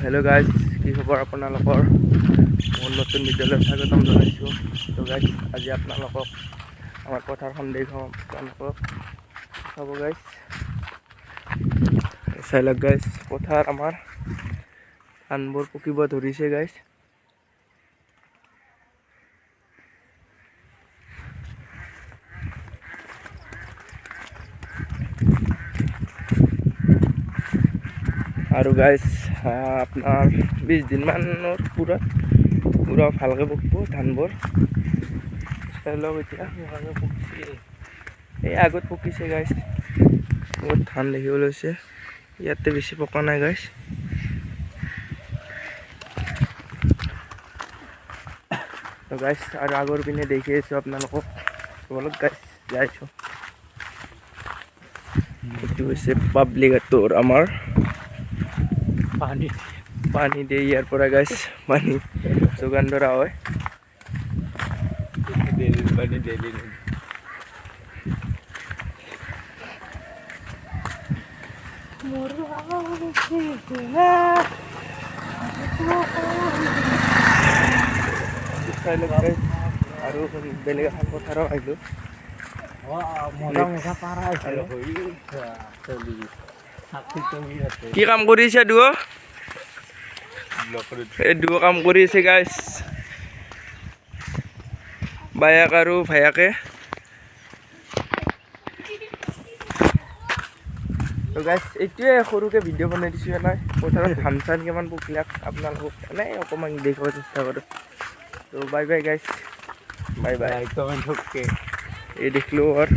Hello' guys, কি খবৰ আপোনালোকৰ? মোৰ নতুন ভিডিঅ'লৈ স্বাগতম জনাইছোঁ। তো গাইজ, আজি আপোনালোকক আমাৰ পথাৰখন দেখুৱাম। আপোনালোকক চাব গাইজ, চাই লওক গাইজ, পথাৰ আমাৰ ধানবোৰ পকিব ধৰিছে গাইজ। আৰু গাইজ, আপোনাৰ 20 দিনমানৰ পূৰা পূৰা ভালকৈ পকিব ধানবোৰ। চাই লওক, এতিয়া পকিছে, এই আগত পকিছে গাইজ, বহুত ধান দেখিবলৈ হৈছে। ইয়াতে বেছি পকা নাই গাইজ। তো গাইজ, আৰু আগৰ পিনে দেখি আছোঁ আপোনালোকক। বলক গাইজ, যাইছোঁ। এইটো হৈছে পাব্লিক আমাৰ পানী পানী দিয়ে ইয়াৰ পৰা গাইজ, পানী যোগান ধৰা হয়। পানী ডেইলি। চাই লওক গাইজ, আৰু বেলেগ এখন পথাৰত আহিলোঁ। মজা মজা পাৰা। কি কাম কৰিছে দুয়ো? এই দুয়ো কাম কৰি আছে গাইজ, বায়েক আৰু ভায়েকে। তো গাইজ, এইটোৱে সৰুকৈ ভিডিঅ' বনাই দিছোঁ। এনেই পথাৰত ধান চান কিমান পকিলাক আপোনালোকক এনেই অকণমান দেখুৱাব চেষ্টা কৰোঁ। তো bye bye guys, bye bye. Comment. এই দেখিলোঁ আৰু।